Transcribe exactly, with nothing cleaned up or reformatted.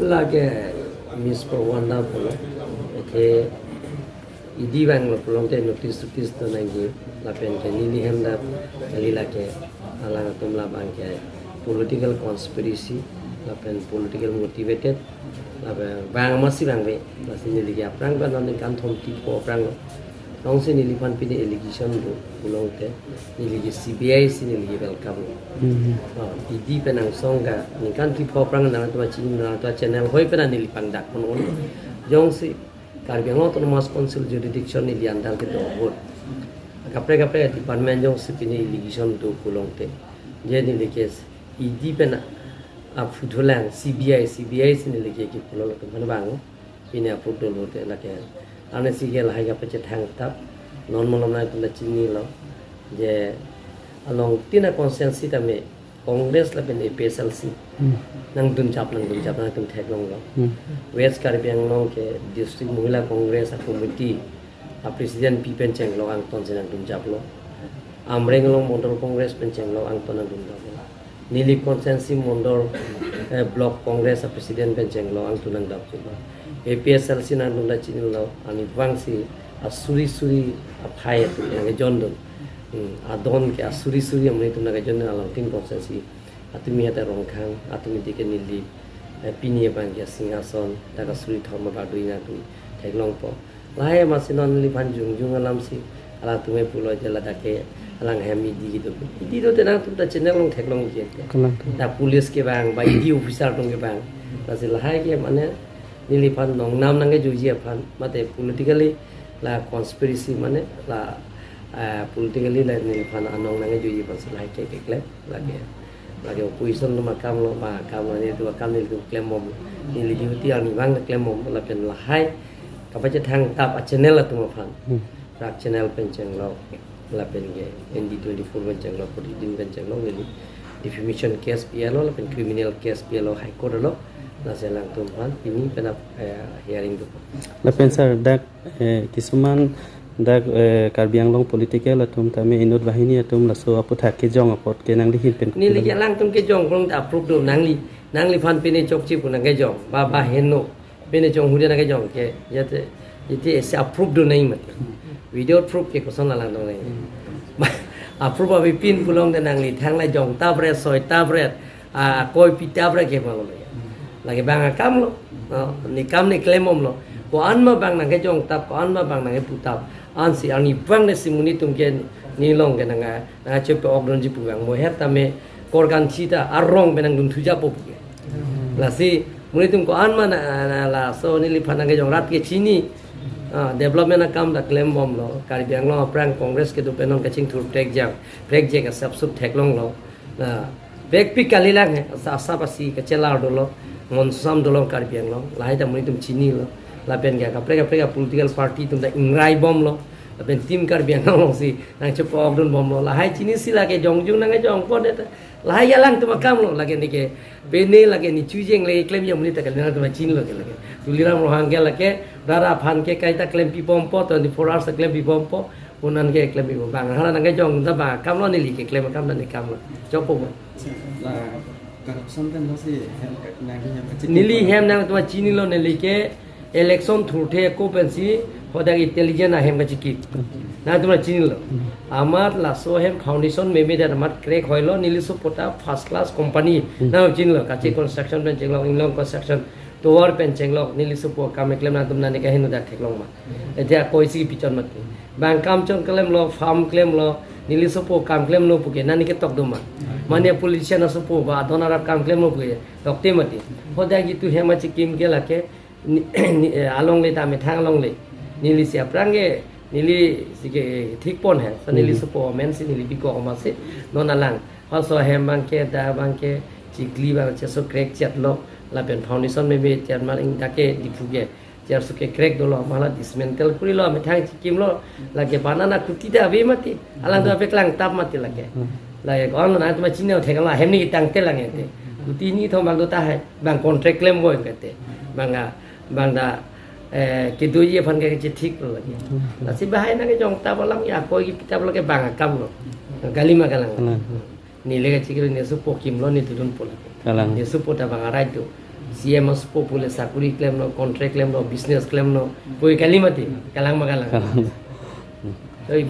Lake Miss Purvanda pulo, athe idi vanglo pulote notice notice do nangji, lapen ke neli hem dak kali lake alang atum labang ke political conspiracy lapen political motivated, lapen vang masi vangve, lasi neli ke aphrang pen non ningkan thom kepho aphrang lo. Jongsi neliphan pini allegation do pulote, neli ke C B I si neli ke welcome lo. Hmm. Oh, idi pen angsong ke ningkan kepho aphrang nangtum chini, nangtum channel hoi pen neliphan dak pon on. Jongsi Karbi Anglong Autonomous Council jurisdiction neli under kedo ahut, kaprek kaprek department jongsi pini allegation do pulote, je neli ke idi pen aphu thulang, C B I, C B I si neli ke kipulo latum mana bang. Pini aphu dolo te lake. Arnisi ke lahai kapachethang tap. Non malom nangtum ta chinilo, je along tin a constituency tame Congress lapen A P H L C. Hmm. Nangdun chap, nangdun chap, nangtum theklonglo. Hmm. West Karbi Anglong ke District Mahila Congress a committee a president pi pen chenglok angton si nangdun chaplo. Amreng along Mandal Congress pen chenglok angton nangdun chaplo. Neli constituency Mandal, eh, Block Congress a president pen chenglok angton nangdap chaplo. A P H L C nangdun ta chinilo, arnivang si asuri suri aphai atum nangkejondun. Hmm, adon ke asuri suri amonit atum nangkejondun along tin constituency. Atumi ata Rongkhang, atumi dike neli, eh, pini abang ke Singhason, dak asuri thom abang do nangtum theklongpo. Lahai masi non neliphan jongjong alam si, alangtum pulo je ladak ke alang hem idi kedo. Idi do te nangtum ta channel along theklongji te. Kalang. Dak police ke bang, ba idi officer atum ke bang. Lasi lahai ke mane neliphan nongnam nangkejoji aphan, mate politically la conspiracy mane la, eh, politically la neliphan anong nangkejoji aphan si lahai ke keklem lake. Lake opposition atum akam lo, ba akam lo, nelitum akam nelitum klembom. Neli duty arnivang klembom, lapen lahai kapachethang tap a channel atum aphan. Hmm. Rak channel pen chenglok, lapen ke N D twenty-four pen chenglok, Protidim pen chenglok, neli defamation case pilo, lapen criminal case pilo High Court along. Lasi alangtum aphan pini pen ap, eh, hearing do. Lapen sir, dak, eh, kisuman dak, eh, Karbi Anglong political atum tame inut banghini atum laso aputhak kejong apot ke nangli ahin pen neli ke alangtum kejong, kurang ta approve do nangli, nangliphan pini chokche pu nangkejong, ba, ba heno, pini chong hudia nangkejong ke, jate, jate isi approve do nangji mati. Without proof ke koson alangtum nangji. Approve abi pin pulote nangli thanglai jong tapret, soi tapret, a, koi pi tapret ke malo ya. Lake bang akam lo, no, ne kam ne klembom lo. Ko-an ma bang nangkejong tap, ko-an ma bang nangkepu tap. Ansi arnivang ne si monit atum ke nelong ke nang, nangchepa-okdunji pu bang mo her tame korkan chita arong pen nangdunthu japo pu ke. Lasi monit atum ko-an ma na, na laso neliphan nangkejong rat ke chini. Ah, development akam ta klembom lo. Karbi Anglong aphrang Congress kedo pen non kachingthur prekjak, prekjak asap sup theklonglo. Na, vekpi kalilang he, asa, asap asi kachelar dolo, monsam dolo Karbi Anglong, lahai ta monit atum chinilo, lapen ke kaprek kaprek political party atum ta ingrai bomlo, lapen Team Karbi Anglong si nangchepa-okdun bomlo, lahai chini si lake jongjong nangkejongpon ta, lahai alangtum akam lo, lake neke, pini lake ne chojeng lake klemji amonit ta kali nangtum chinilo ke lake. Tuliram Ronghang ke lake, rara aphan ke kaita klempi bompo, twenty-four hours klempi bompo, unan ke klempi bom. Bang hala nangkejong ta bang akam lo, neli keklem akam ta ne kam lo. Chopo bo. La corruption pen lo si hem ka, nangli hem kachiki neli hem nangtum chinilo, neli ke election thurthe ako pensi hodak intelligence ahem kachiki. Nangtum chinilo. Amat laso hem foundation meme dan amat crack hoilo, neli sopo ta first class company. Nang chinilo, kache construction pen chenglok, Inglong Construction, tovar pen chenglok, neli sopo kam keklem, nangtum nani kaheno dak theklong ma. Ete akoi si pichon mati. Bang kam chong klemlo, farm klemlo, neli sopo kam klemlo pu ke nani ketok do ma. Mane politician asopo ba adon arap kam klemlo pu ke tokte mati. Hodak itum hem achikim ke lake ni, ni, eh, alongle ta methang alongle. Neli si aphrang ke, neli si kethikpon he. So neli sopo amen si neli bikok amat si non alang. Halaso hem bang ke, dak bang ke, chikli bang cheso crack chetlo, lapen foundation meme chairman ing dak ke Diphu ke. Chair suke crack dolo, mala dismantle kurilo, methang chikimlo, lake banana kuti ta ave mati, alangtum ave klang tap mati lake. Hmm. Lake ko-an lo nangtum chinilo theklo, ahem ne ketangte lang ete. Kuti ni thom bang do tahai, bang contract klem boi kete. Bang a, bang da, eh, kedoji aphan ke chethiklo lake. Hmm. Lasi bahai nangkejong tap alam ya, koi kipi tap lake bang akam lo. Gali ma kalang. Kalang. Neli kachikilo, ne sopo kimlo, ne tudun pula. Kalang. Ne sopo ta bang arai do. C M asopo pule sakuri klemlo, contract klemlo, business klemlo, pu kali mati, kalang ma kalang. Kalang. Oi,